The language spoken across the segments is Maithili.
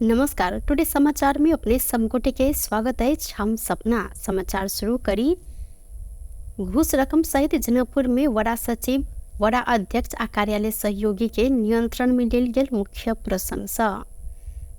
नमस्कार, टुडे समाचार में अपने समगोटे के स्वागत अछि। हम सपना समाचार शुरू करी। घूस रकम सहित जनकपुर में वडा सचिव, वडा अध्यक्ष आ कार्यालय सहयोगी के नियंत्रण में लेल गेल मुख्य प्रसंग।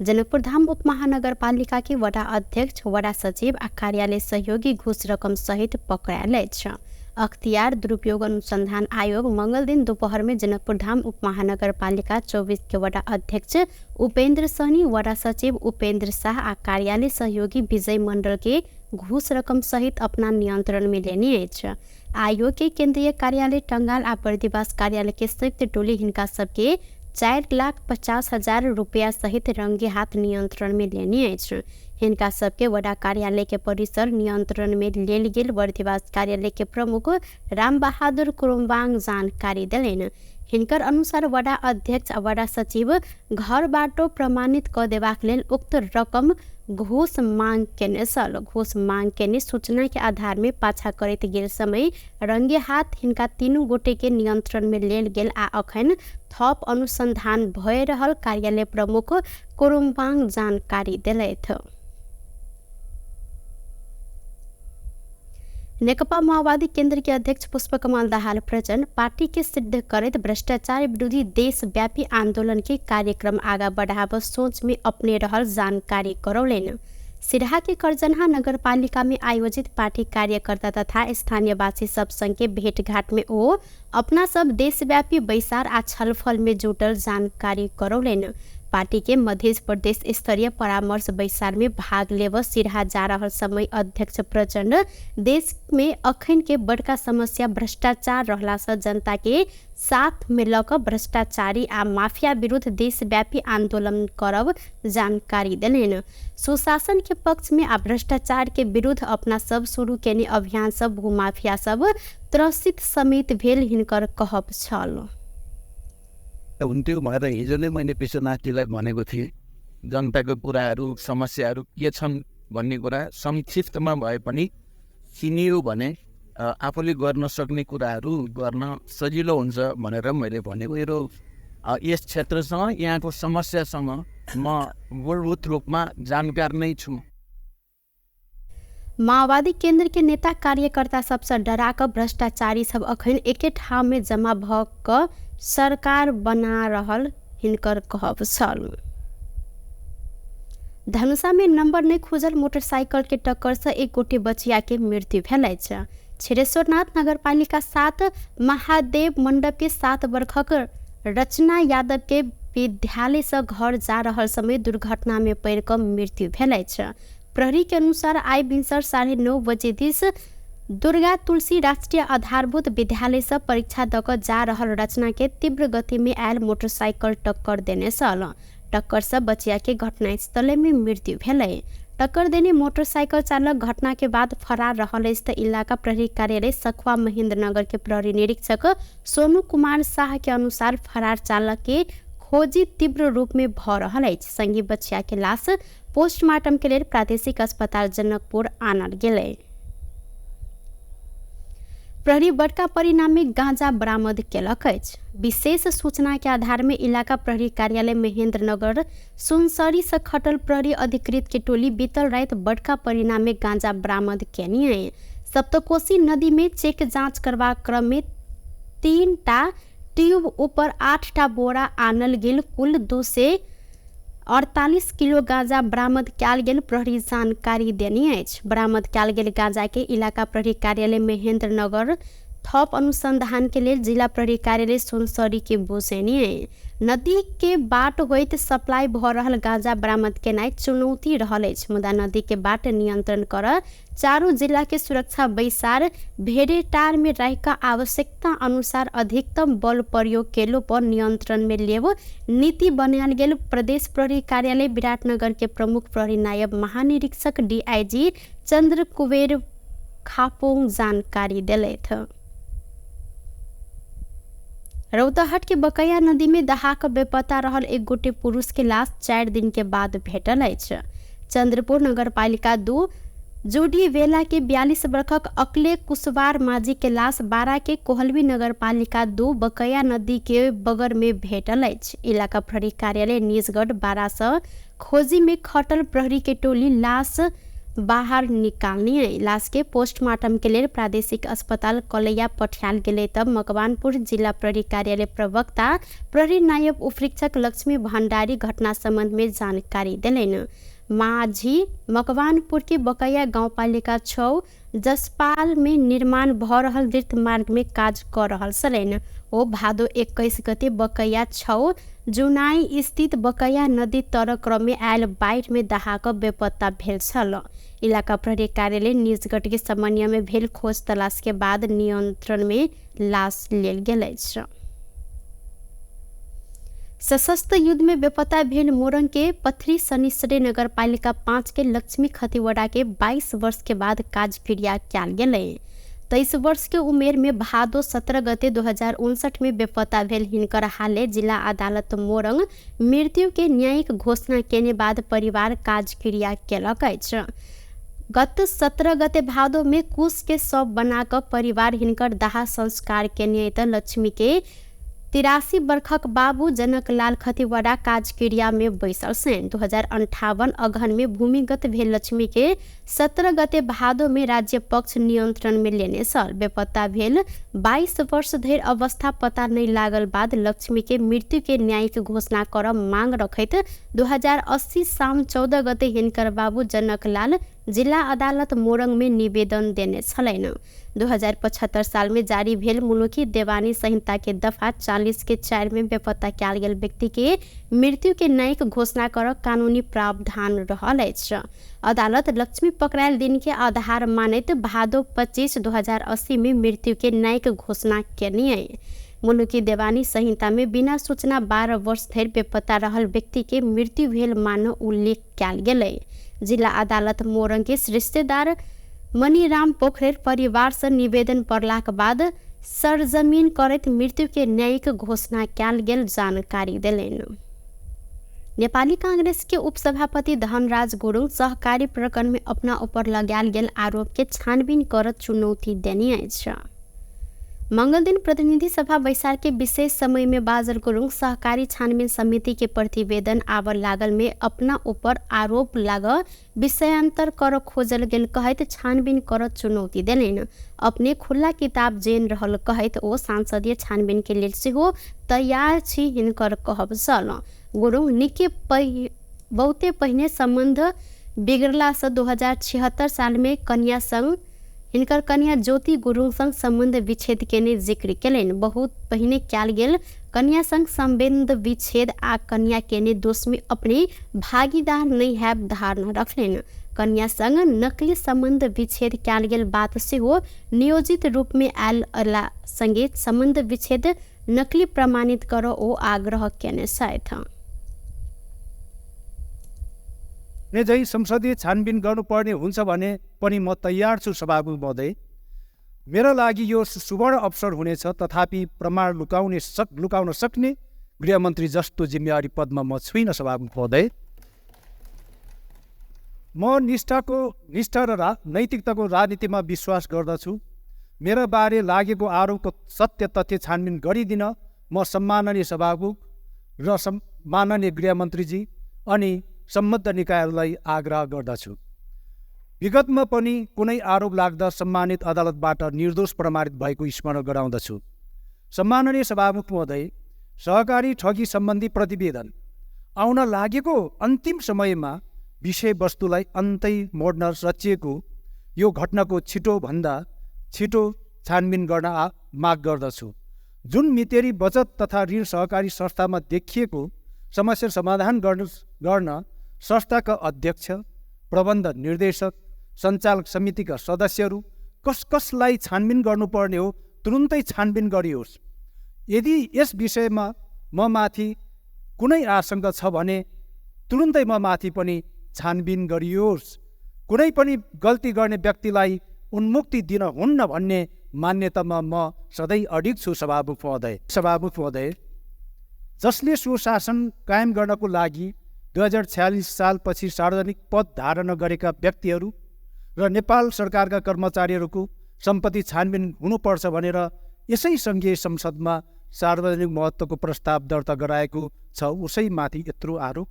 जनकपुर धाम उप महानगरपालिका के वडा अध्यक्ष, वडा सचिव आ कार्यालय सहयोगी घूस रकम सहित पकड़ायल अछि। अख्तियार दुरुपयोग अनुसंधान आयोग मंगल दिन दोपहर में जनकपुर धाम उप महानगरपालिका 24 के वडा अध्यक्ष उपेंद्र सहनी, वडा सचिव उपेंद्र शाह आ कार्यालय सहयोगी विजय मंडल के घूस रकम सहित अपना नियंत्रण में लेने अछि। आयोग के केंद्रीय कार्यालय टंगाल आ बर्दिवास कार्यालय के संयुक्त टोली हिनका सबके 4,50,000 रुपया सहित रंगे हाथ नियंत्रण में लेने अछि। हिनका सबके वडा कार्यालय के परिसर नियंत्रण में लेल गेल बर्दिवास कार्यालय के प्रमुख रामबहादुर कुरुम्बाङ जानकारी देलनि। हिनकर अनुसार वडा अध्यक्ष आ वडा सचिव घर बाटो प्रमाणित क देबाक लेल उक्त रकम घूस मांग केने छल। घूस मांग केने सूचना के आधार में पाछा करैत गेल समय रंगे हाथ हिनका तीनू गोटे के नियंत्रण में लेल गेल आ अखन थप अनुसंधान भए रहल कार्यालय प्रमुख कुरुम्बाङ जानकारी देलथि। नेकपा माओवादी केंद्र के अध्यक्ष पुष्पकमल दाहाल प्रचण्ड पार्टी के सिद्ध करैत भ्रष्टाचार विरोधी देशव्यापी आंदोलन के कार्यक्रम आगा बढ़ाव सोच में अपने रहल जानकारी करौलनि। सिरहा के करजनहा नगरपालिका में आयोजित पार्टी कार्यकर्ता तथा स्थानीयवासी सब संग के भेंटघाट में ओ अपना सब देशव्यापी बैसार आ छलफल में जुटल जानकारी करौलनि। पार्टी के मध्य प्रदेश स्तरीय परामर्श बैसार में भाग लेव सिरहा जा रहल समय अध्यक्ष प्रचण्ड देश में अखन के बड़का समस्या भ्रष्टाचार रहला से जनता के साथ में ल क भ्रष्टाचारी आ माफिया विरुद्ध देशव्यापी आंदोलन करब जानकारी देलनि। सुशासन के पक्ष में आ भ्रष्टाचार के विरुद्ध अपना सब शुरू केने अभियान सब भूमाफिया सब त्रसित समेत भेल हिनकर कहब छल। हुन्थ्यो भनेर हिजो नै मैले विश्वनाथजीलाई भनेको थिएँ। जनताको कुराहरू, समस्याहरू के छन् भन्ने कुरा संक्षिप्तमा भए पनि चिनियो भने आफूले गर्न सक्ने कुराहरू गर्न सजिलो हुन्छ भनेर मैले भनेको। मेरो यस क्षेत्रसँग, यहाँको समस्यासँग म मूलभूत रूपमा जानकार नै छु। माओवादी केंद्र के नेता कार्यकर्ता सबसे डरा क भ्रष्टाचारी सब अखन एके ठाम में जमा भ क सरकार बना रहल हिनकर कहब छल। धनुषा में नंबर नहीं खुजल मोटरसाइकिल के टक्कर से एक गोटे बचिया के मृत्यु भेल अछि। क्षीरेश्वरनाथ नगरपालिका 7 महादेव मंडप के 7 वर्षक रचना यादव के विद्यालय से घर जा रहल समय दुर्घटना में पड़ि क मृत्यु भेल अछि। प्रहरी के अनुसार आइ भिनसर 9:30 बजे this Durga तुलसी राष्ट्रिय आधारभूत विद्यालय से परीक्षा the क जा रहल रचना के तीव्र गति में आयल मोटरसाइकिल टक्कर देने छल। टक्कर से बचिया के घटनास्थल में मृत्यु भेलै। टक्कर देने मोटरसाइकिल चालक घटना के बाद फरार रहल अछि त इलाका प्रहरी कार्यालय सखुवा महेंद्रनगर के प्रहरी निरीक्षक सोनू कुमार शाह के अनुसार फरार चालक के खोजी तीव्र रूप में भ रहल अछि। संगी बचिया के लाश पोस्टमार्टम के लेल प्रादेशिक अस्पताल जनकपुर आनल गेलै। प्रहरी बड़का परिणाम में गांजा बरामद केलक अछि। विशेष सूचना के आधार में इलाका प्रहरी कार्यालय महेंद्रनगर सुनसरी से खटल प्रहरी अधिकृत के टोली बीतल रात बड़का परिणाम में गांजा बरामद केनी। सप्तकोशी नदी में चेक जांच करबाक क्रम में 3 टा ट्यूब ऊपर 8 टा बोरा आनल गेल कुल 248 किलो गांजा बरामद कयल गेल प्रहरी जानकारी देने अछि। बरामद कयल गेल गांजा के इलाका प्रहरी कार्यालय महेंद्रनगर थप अनुसंधान के लेल जिला प्रहरी कार्यालय सुनसरी के बुझेनी। नदी के बाट होइत सप्लाई भ रहल गांजा बरामद केनाइ चुनौती रहल अछि, मुदा नदी के बाट नियंत्रण कर चारू जिला के सुरक्षा बैसार भेड़ेटार में रहि क आवश्यकता अनुसार अधिकतम बल प्रयोग केलो पर नियंत्रण में लेब नीति बनायल गेल प्रदेश प्रहरी कार्यालय विराटनगर के प्रमुख प्रहरी नायब महानिरीक्षक डीआईजी चंद्र कुबेर खापोंग जानकारी देलथि। रौतहट के बकैया नदी में दहा क बेपता रहल एक गोटे पुरुष के लाश 4 दिन के बाद भेटल अछि। चंद्रपुर नगरपालिका 2 जोडी वेला के 42 वर्षक अकले कुशवार माझी के लाश 12 के कोहलवी नगरपालिका 2 बकैया नदी के बगर में भेटल अछि। इलाका प्रहरी कार्यालय निजगढ़ 12 से खोजी में खटल प्रहरी के टोली लाश बाहर निकालने। लाश के पोस्टमार्टम के लेल प्रादेशिक अस्पताल कलैया पठायल गेलै। तब मकवानपुर जिला प्रहरी कार्यालय प्रवक्ता प्रहरी नायब उपरीक्षक लक्ष्मी भण्डारी घटना सम्बन्ध में जानकारी देलनि। माझी मकवानपुर के बकैया गाउँपालिका 6 जसपाल में निर्माण भ रहल दृत मार्ग में काज कर रहल छलनि। ओ भादो 21 गते बकैया 6 जुनाई स्थित बकैया नदी तर क्रममे आयल बाढ़ि में दहा कऽ बेपत्ता भेल छल। इलाका प्रहरी कार्यालय निजगढ़ के समन्वय में भेल खोज तलाश के बाद नियंत्रण में लाश लेल गेल अछि। सशस्त्र युद्ध में बेपत्ता भेल मोरंग के पथरी शनिश्चरी नगरपालिका 5 के लक्ष्मी खतिवड़ा के 22 वर्ष के बाद काज क्रिया कयल गेलै। 23 वर्ष के उमेर में भादो 17 गते 2059 में बेपत्ता भेल हिनकर हाले जिला अदालत मोरंग मृत्यु के न्यायिक घोषणा केने बाद परिवार काज क्रिया केलक अछि। गत 17 गते भादो में कुश के शव बना कऽ परिवार हिनकर दाह संस्कार केने। त लक्ष्मी के 83 बरखक बाबू जनकलाल खतिवड़ा काज क्रिया में बैसल छनि। 2058 अगहन में भूमिगत भेल लक्ष्मी के 17 गते भादो में राज्य पक्ष नियंत्रण में लेने छल। बेपत्ता भेल 22 वर्ष धरि अवस्था पता नहीं लागल बाद लक्ष्मी के मृत्यु के न्यायिक घोषणा कर मांग रखैत 2080 साउन 14 गते हिनकर बाबू जनकलाल जिला अदालत मोरंग में निवेदन देने छलनि। 2075 साल में जारी भेल मुलुकी देवानी संहिता के दफा 40 के 4 में बेपत्ता कयल गेल व्यक्ति के मृत्यु के न्यायिक घोषणा कर कानूनी प्रावधान रहल अछि। अदालत लक्ष्मी पकड़ायल दिन के आधार मानैत भादो 25 2080 में मृत्यु के न्यायिक घोषणा केने। मुलुकी देवानी संहिता में बिना सूचना 12 वर्ष धरि बेपत्ता रहल व्यक्ति के मृत्यु भेल मान उल्लेख कयल गेलै। जिला अदालत मोरंग के रिश्तेदार मणिराम पोखरेल परिवार से निवेदन पड़लाक बाद सरजमीन करैत मृत्यु के न्यायिक घोषणा कयल गेल जानकारी देलनि। नेपाली कांग्रेस के उपसभापति धनराज गुरुङ सहकारी प्रकरण में अपना ऊपर लगायल गेल आरोप के छानबीन करत चुनौती देने अछि। मंगल दिन प्रतिनिधि सभा बैसार के विशेष समय में बाजल गुरुङ सहकारी छानबीन समिति के प्रतिवेदन आबर लागल में अपना ऊपर आरोप लाग विषयांतर कर खोजल गेल कहैत छानबीन कर चुनौती देलनि। अपने खुला किताब जेन रहल कहैत ओ सांसदीय छानबीन के लेल सेहो तैयार छी हिनकर कहब छल। गुरुङ निके बहुते पहिने सम्बन्ध बिगड़ला से 2076 साल में कन्या संग हिनकर कन्या ज्योति गुरुङ संग सम्बन्ध विच्छेद केने जिक्र केलनि। बहुत पहिने कयल गेल कन्या संग सम्बन्ध विच्छेद आ कन्या केने दोष में अपने भागीदार नहीं हैब धारणा रखलनि। कन्या संग नकली सम्बन्ध विच्छेद कयल गेल बात सेहो नियोजित रूप में आयल अला संगे सम्बन्ध विच्छेद नकली प्रमाणित कर ओ आग्रह केने छथि। ने संसदीय छानबिन गर्नुपर्ने हुन्छ भने पनि म तयार छु सभामुख महोदय। मेरो लागि यो सुवर्ण अवसर हुनेछ, तथापि प्रमाण लुकाउन सक्ने गृहमन्त्री जस्तो जिम्मेवारी पदमा म छुइनँ सभामुख महोदय। म निष्ठा र नैतिकताको राजनीतिमा विश्वास गर्दछु। मेरो बारे लागेको आरोपको सत्य तथ्य छानबिन गरिदिन म सम्माननीय सभामुख र माननीय गृहमन्त्रीजी अनि सम्बद्ध निकायहरूलाई आग्रह गर्दछु। विगतमा पनि कुनै आरोप लाग्दा सम्मानित अदालतबाट निर्दोष प्रमाणित भएको स्मरण गराउँदछु। सम्माननीय सभामुख महोदय, सहकारी ठगी सम्बन्धी प्रतिवेदन आउन लागेको अन्तिम समयमा विषयवस्तुलाई अन्तै मोड्न रचिएको यो घटनाको छिटोभन्दा छिटो छानबिन गर्न माग गर्दछु। जुन मितेरी बचत तथा ऋण सहकारी संस्थामा देखिएको समस्या समाधान गर्न संस्थाका अध्यक्ष, प्रबन्ध निर्देशक, सञ्चालक समितिका सदस्यहरू कसलाई छानबिन गर्नुपर्ने हो तुरुन्तै छानबिन गरियोस्। यदि यस विषयमा म माथि कुनै आशंका छ भने तुरुन्तै म माथि पनि छानबिन गरियोस्। कुनै पनि गल्ती गर्ने व्यक्तिलाई उन्मुक्ति दिन हुन्न भन्ने मान्यतामा म सधैँ अडिग छु सभामुख महोदय। सभामुख महोदय, जसले सुशासन कायम गर्नको लागि 2046 सालपछि सार्वजनिक पद धारण गरेका व्यक्तिहरू र नेपाल सरकारका कर्मचारीहरूको सम्पत्ति छानबिन हुनुपर्छ भनेर यसै सङ्घीय संसदमा सार्वजनिक महत्त्वको प्रस्ताव दर्ता गराएको छ, उसैमाथि यत्रो आरोप।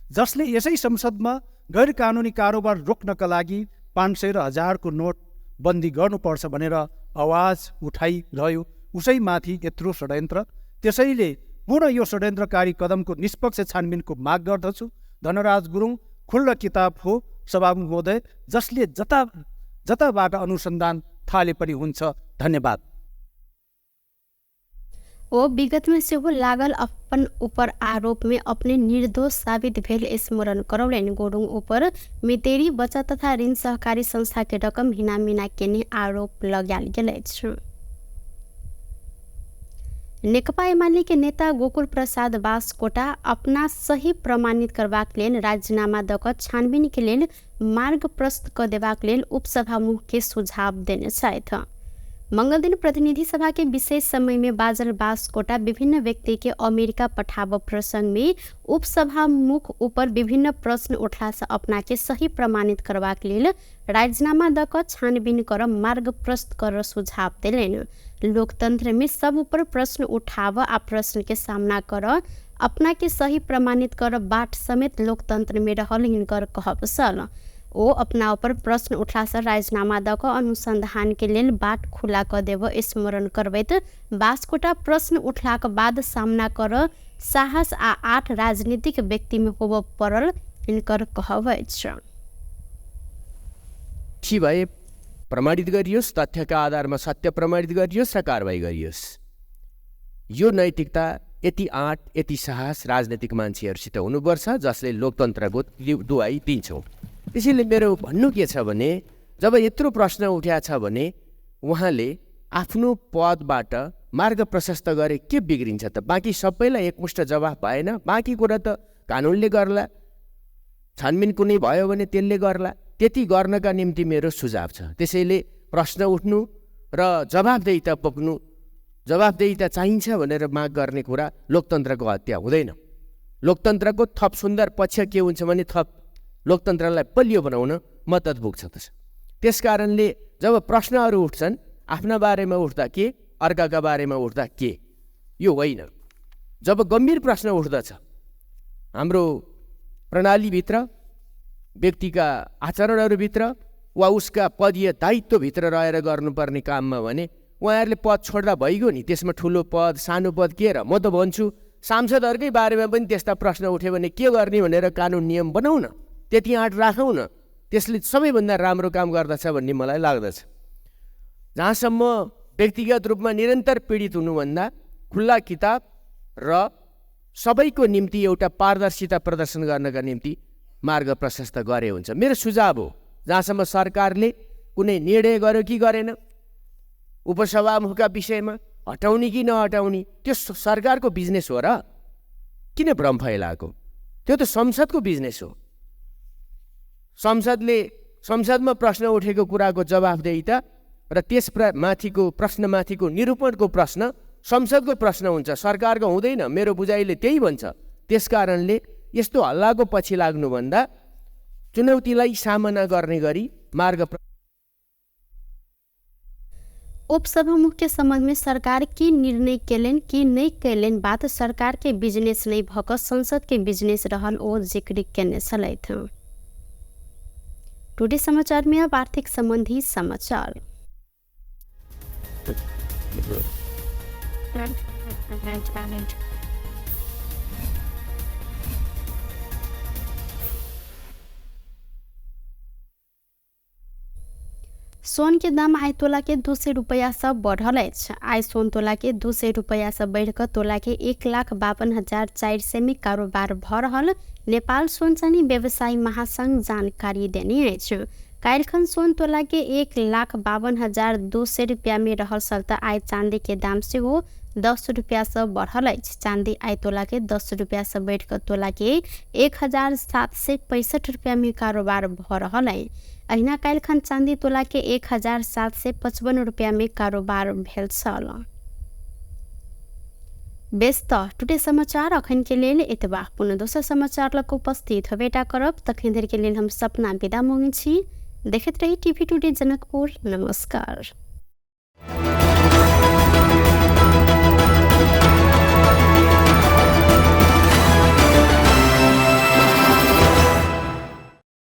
जसले यसै संसदमा गैरकानुनी कारोबार रोक्नका लागि 500 र 1000को नोट बन्दी गर्नुपर्छ भनेर आवाज उठाइरह्यो, उसैमाथि यत्रो षड्यन्त्र। त्यसैले पुनः यो षड्यन्त्रकारी कदमको निष्पक्ष छानबिनको माग गर्दछु। धनराज गुरुङ खुल्ला किताब हो सभामुख महोदय, जसले जता जताबाट अनुसन्धान थाले पनि हुन्छ। धन्यवाद। ओ विगत में सेहो लागल अपन ऊपर आरोप में अपने निर्दोष साबित भेल स्मरण करौलनि। गुरुङ ऊपर मितेरी बचत तथा ऋण सहकारी संस्था के रकम हिनामिना केने आरोप लगायल गेल अछि। नेकपा एमाले के नेता गोकुल प्रसाद बास्कोटा अपना सही प्रमाणित करबाक लेल राजीनामा दऽ कऽ छानबीन के लेल मार्ग प्रशस्त कऽ देबाक लेल उपसभामुख के सुझाव देने छथि। मंगलदिन प्रतिनिधि सभा के विशेष समय में बाजल बास्कोटा विभिन्न व्यक्ति के अमेरिका पठाब प्रसंग में उपसभामुख ऊपर विभिन्न प्रश्न उठला से अपना के सही प्रमाणित करबाक लेल राजीनामा दऽ कऽ छानबीन कर मार्ग प्रशस्त कर सुझाव देलनि। लोकतंत्र में सब ऊपर प्रश्न उठाव आ प्रश्न के सामना कर अपना के सही प्रमाणित कर बाट समेत लोकतंत्र में रहल हिनकर कहब छल। ओ अपना ऊपर प्रश्न उठला से राजीनामा दऽ कऽ अनुसंधान के लेल बाट खुला कऽ देब स्मरण करबैत बास्कोटा प्रश्न उठलाक बाद सामना कर साहस आ 8 राजनीतिक व्यक्ति में होबऽ पड़ल हिनकर कहब अछि। भए प्रमाणित गरियोस्, तथ्यका आधारमा सत्य प्रमाणित गरियोस् र कारवाही गरियोस्। यो नैतिकता, यति आँट, यति साहस राजनीतिक मान्छेहरूसित हुनुपर्छ जसले लोकतन्त्रको दुहाई दिन्छौँ। त्यसैले मेरो भन्नु के छ भने जब यत्रो प्रश्न उठ्या छ भने उहाँले आफ्नो पदबाट मार्ग प्रशस्त गरे के बिग्रिन्छ त? बाँकी सबैलाई एकमुष्ट जवाफ भएन, बाँकी कुरा त कानुनले गर्ला, छानबिन कुनै भयो भने त्यसले गर्ला। त्यति गर्नका निम्ति मेरो सुझाव छ। त्यसैले प्रश्न उठ्नु र जवाफदेहिता बोक्नु, जवाफदेहिता चाहिन्छ भनेर माग गर्ने कुरा लोकतन्त्रको हत्या हुँदैन। लोकतन्त्रको थप सुन्दर पक्ष के हुन्छ भने थप लोकतन्त्रलाई बलियो बनाउन मद्दत पुग्छ। त्यसकारणले जब प्रश्नहरू उठ्छन्, आफ्ना बारेमा उठ्दा के, अर्काका बारेमा उठ्दा के, यो होइन। जब गम्भीर प्रश्न उठ्दछ हाम्रो प्रणालीभित्र, व्यक्तिका आचरणहरूभित्र वा उसका पदीय दायित्वभित्र रहेर गर्नुपर्ने काममा भने उहाँहरूले पद छोड्दा भइगयो नि। त्यसमा ठुलो पद सानो पद के र? म त भन्छु सांसदहरूकै बारेमा पनि त्यस्ता प्रश्न उठ्यो भने के गर्ने भनेर कानुन नियम बनाउन, त्यति आँट राखौँ न, त्यसले सबैभन्दा राम्रो काम गर्दछ भन्ने मलाई लाग्दछ। जहाँसम्म व्यक्तिगत रूपमा निरन्तर पीडित हुनुभन्दा खुल्ला किताब र सबैको निम्ति एउटा पारदर्शिता प्रदर्शन गर्नका निम्ति मार्ग प्रशस्त गरे हुन्छ। मेरो सुझाव हो, जहाँसम्म सरकारले कुनै निर्णय गर्यो कि गरेन उपसभामुखका विषयमा, हटाउने कि नहटाउने त्यो सरकारको बिजनेस हो र? किन भ्रम फैलाएको? त्यो त संसदको बिजनेस हो। संसदले संसदमा प्रश्न उठेको कुराको जवाफदेहिता र त्यस माथिको प्रश्नमाथिको निरूपणको प्रश्न संसदको प्रश्न हुन्छ, सरकारको हुँदैन। मेरो बुझाइले त्यही भन्छ। त्यसकारणले यस्तो हल्लाको पछि लाग्नुभन्दा चुनौतीलाई सामना गर्ने गरी मार्ग। उपसभामुख के संबंध में सरकार की निर्णय केलनि कि नहीं केलनि बात सरकार के बिजनेस नहीं भक संसद के बिजनेस रहल ओ जिक्र केने छलथि। टुडे समाचार में अब आर्थिक संबंधी समाचार। सोन के दाम आइ तोला के 200 रुपया से बढ़ल अछि। आइ सोन तोला के 200 रुपया से बढ़िक तोला के 1,52,400 में कारोबार भ रहल नेपाल सोन चानी व्यवसायी महासंघ जानकारी देने अछि। काल्हिखन सोन तोला के 1,52,200 रुपया में रहल छल त आइ चांदी के दाम सेहो 10 रुपया से बढ़ल अछि। चांदी आइ तोला के 10 रुपया से बढ़िक तोला के 1,765 रुपया में कारोबार भ रहल अछि। अहिना काल्हिखन चांदी तोला के 1,755 रुपया में कारोबार भेल छल। बेस त टुडे समाचार अखन के लेल एतबा। पुनः दोसर समाचार लग उपस्थित होबेटा करब, तखन धरि के लेल हम सपना विदा मांगै छी। देखैत रही टीवी टुडे जनकपुर। नमस्कार।